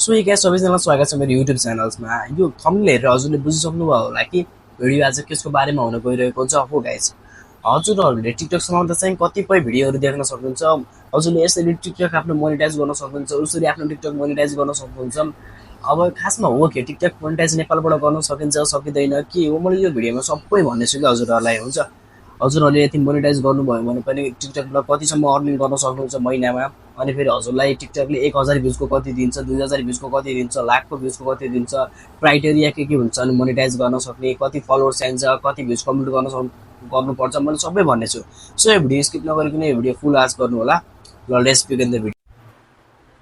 So ये guys सबैजनालाई स्वागत छ मेरो युट्युब च्यानल्समा। यो थम्बनेल हेरेर हजुरले बुझिसक्नुभयो होला कि भिडियो आज केसको बारेमा हुन गइरहेको छ। हो गाइस, हजुरहरूले टिकटक चलाउँदा चाहिँ कतिपय भिडियोहरू देख्न सक्नुहुन्छ। हजुरले यसरी टिकटक आफ्नो मोनेटाइज गर्न सक्नुहुन्छ, उसरी आफ्नो टिकटक मोनेटाइज गर्न सक्नुहुन्छ। अब खासमा हो कि टिकटक मोनेटाइज नेपालबाट गर्न सकिन्छ सकिँदैन के हो, मैले यो भिडियोमा सबै भन्नेछु कि हजुरहरूलाई। हुन्छ, हजुरहरूले यति मोनेटाइज गर्नुभयो भने पनि टिकटकबाट कतिसम्म अर्निङ गर्न सक्नुहुन्छ महिनामा। अनि फेरि हजुरलाई टिकटकले 1000 भ्युजको कति दिन्छ, 2000 भ्युजको कति दिन्छ, लाखको भ्युजको कति दिन्छ, क्राइटेरिया के हुन्छन् मोनेटाइज गर्न सक्ने, कति फलोवर्स चाहिन्छ, कति भ्युज कम्प्लिट गर्नुपर्छ, मैले सबै भन्नेछु। सो यो भिडियो स्किप नगरिकन यो भिडियो फुल वाच गर्नु होला। ल let's begin the video.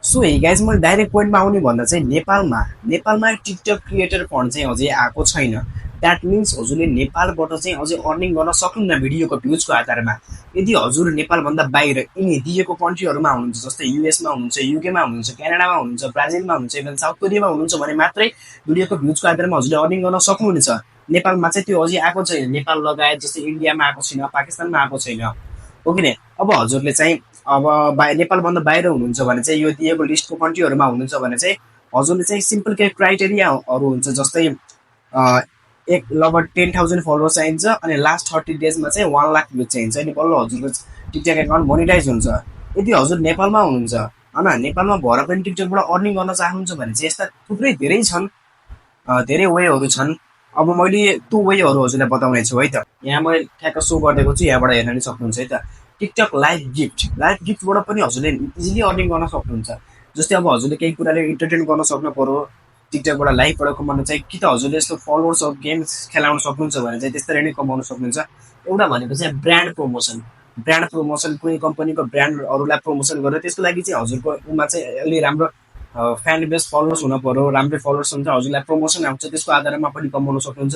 So hey guys, मैले डाइरेक्ट पोइन्टमा आउने भन्दा चाहिँ नेपालमा टिकटक क्रिएटर फन्ड चाहिँ अझै आएको छैन। द्याट मिन्स हजुरले नेपालबाट चाहिँ अझै अर्निङ गर्न सक्नुहुन्न भिडियोको भ्युजको आधारमा। यदि हजुर नेपालभन्दा बाहिर यिनी दिएको कन्ट्रीहरूमा हुनुहुन्छ, जस्तै युएसमा हुनुहुन्छ, युकेमा हुनुहुन्छ, क्यानाडामा हुनुहुन्छ, ब्राजिलमा हुनुहुन्छ, इभन साउथ कोरियामा हुनुहुन्छ भने मात्रै भिडियोको भ्युजको आधारमा हजुरले अर्निङ गर्न सक्नुहुनेछ। नेपालमा चाहिँ त्यो अझै आएको छैन। नेपाल लगायत जस्तै इन्डियामा आएको छैन, पाकिस्तानमा आएको छैन, हो कि नै। अब हजुरले चाहिँ अब नेपालभन्दा बाहिर हुनुहुन्छ भने चाहिँ यो दिएको लिस्टको कन्ट्रीहरूमा हुनुहुन्छ भने चाहिँ हजुरले चाहिँ सिम्पल केही क्राइटेरियाहरू हुन्छ, जस्तै एक लगभग 10,000 फलोवर्स चाहिन्छ अनि लास्ट 30 डेजमा चाहिँ 1 लाख भ्युज चाहिन्छ अनि बल्ल हजुरको टिकटक एकाउन्ट मोनेटाइज हुन्छ। यदि हजुर नेपालमा हुनुहुन्छ होइन, नेपालमा भएर पनि टिकटकबाट अर्निङ गर्न चाहनुहुन्छ भने चाहिँ यस्ता थुप्रै धेरै छन्, धेरै वेहरू छन्। अब मैले त्यो वेहरू हजुरलाई बताउने छु है त। यहाँ मैले ठ्याक्क सो गरिदिएको छु, यहाँबाट हेर्न नि सक्नुहुन्छ है त। टिकटक लाइभ गिफ्टबाट पनि हजुरले इजिली अर्निङ गर्न सक्नुहुन्छ। जस्तै अब हजुरले केही कुराले इन्टरटेन गर्न सक्नु पर्यो, टिकटकबाट लाइभबाट कमाउनु चाहिँ कि त हजुरले यस्तो फलोवर्स अफ गेम्स खेलाउन सक्नुहुन्छ भने चाहिँ त्यसरी नै कमाउन सक्नुहुन्छ। एउटा भनेको चाहिँ ब्रान्ड प्रमोसन, कुनै कम्पनीको ब्रान्डहरूलाई प्रमोसन गरेर त्यसको लागि चाहिँ हजुरको उमा चाहिँ अलि राम्रो फ्यान बेस फलोवर्स हुन पर्यो। राम्रै फलोवर्स हुन्छ हजुरलाई प्रमोसन आउँछ, त्यसको आधारमा पनि कमाउन सक्नुहुन्छ।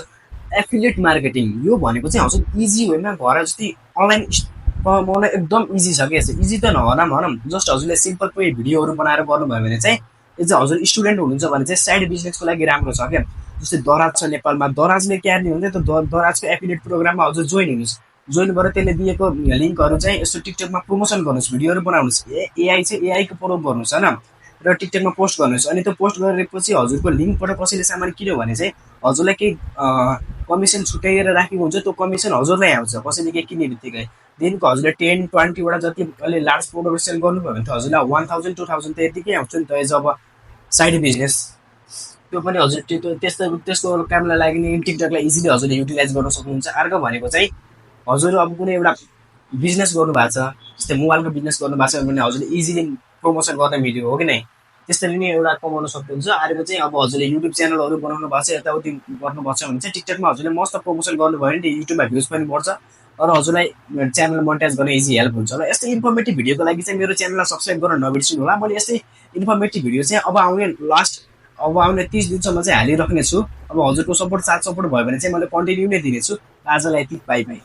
एफिलिएट मार्केटिङ यो भनेको चाहिँ हजुर इजी वेमा घर जस्तै अनलाइन कमाउन एकदम इजी छ कि। इजी त भनौँ, जस्ट हजुरले सिम्पल कोही भिडियोहरू बनाएर गर्नुभयो भने चाहिँ यो चाहिँ हजुर स्टुडेन्ट हुनुहुन्छ भने चाहिँ साइड बिजनेसको लागि राम्रो छ क्या। जस्तै दराज छ नेपालमा, दराजले के गर्ने हुन्छ त दराजको एफिलिएट प्रोग्राममा हजुर जोइन हुनुहोस्। जोइन गरेर त्यसले दिएको लिङ्कहरू चाहिँ यस्तो टिकटकमा प्रमोसन गर्नुहोस्, भिडियोहरू बनाउनुहोस्। एआई चाहिँ एआईको प्रयोग गर्नुहोस् होइन, र टिकटकमा पोस्ट गर्नुहोस्। अनि त्यो पोस्ट गरेपछि हजुरको लिङ्कबाट कसैले सामान किन्यो भने चाहिँ हजुरलाई केही कमिसन छुट्याएर राखेको हुन्छ, त्यो कमिसन हजुरलाई आउँछ कसैले केही किन्ने बित्तिकै। दिनको हजुरले 10-20वटा जति अलि लार्ज प्रोडक्ट सेल गर्नुभयो भने त हजुरलाई 1000-2000 त यतिकै आउँछ नि त एज अब साइड बिजनेस। त्यो पनि हजुर त्यसको कामलाई लागि टिकटकलाई इजिली हजुरले युटिलाइज गर्न सक्नुहुन्छ। अर्को भनेको चाहिँ हजुर अब कुनै एउटा बिजनेस गर्नुभएको छ, जस्तै मोबाइलको बिजनेस गर्नुभएको छ भने हजुरले इजिली प्रमोसन गर्ने भिडियो हो कि नै, त्यसरी नै एउटा कमाउन सक्नुहुन्छ। अर्को चाहिँ अब हजुरले युट्युब च्यानलहरू बनाउनु भएको छ, यताउति गर्नुभएको छ भने चाहिँ टिकटकमा हजुरले मस्त प्रमोसन गर्नुभयो भने युट्युबमा भ्युज पनि बढ्छ र हजुरलाई च्यानल मोनेटाइज गर्न इजी हेल्प हुन्छ। र यस्तै इन्फर्मेटिभ भिडियोको लागि चाहिँ मेरो च्यानललाई सब्सक्राइब गर्न नबिर्सिनु होला। मैले यस्तै इन्फर्मेटिभ भिडियो चाहिँ अब आउने 30 दिनसम्म चाहिँ हालिराख्ने छु। अब हजुरको साथ सपोर्ट भयो भने चाहिँ मैले कन्टिन्यू नै दिनेछु। आजलाई यति, बाई बाई।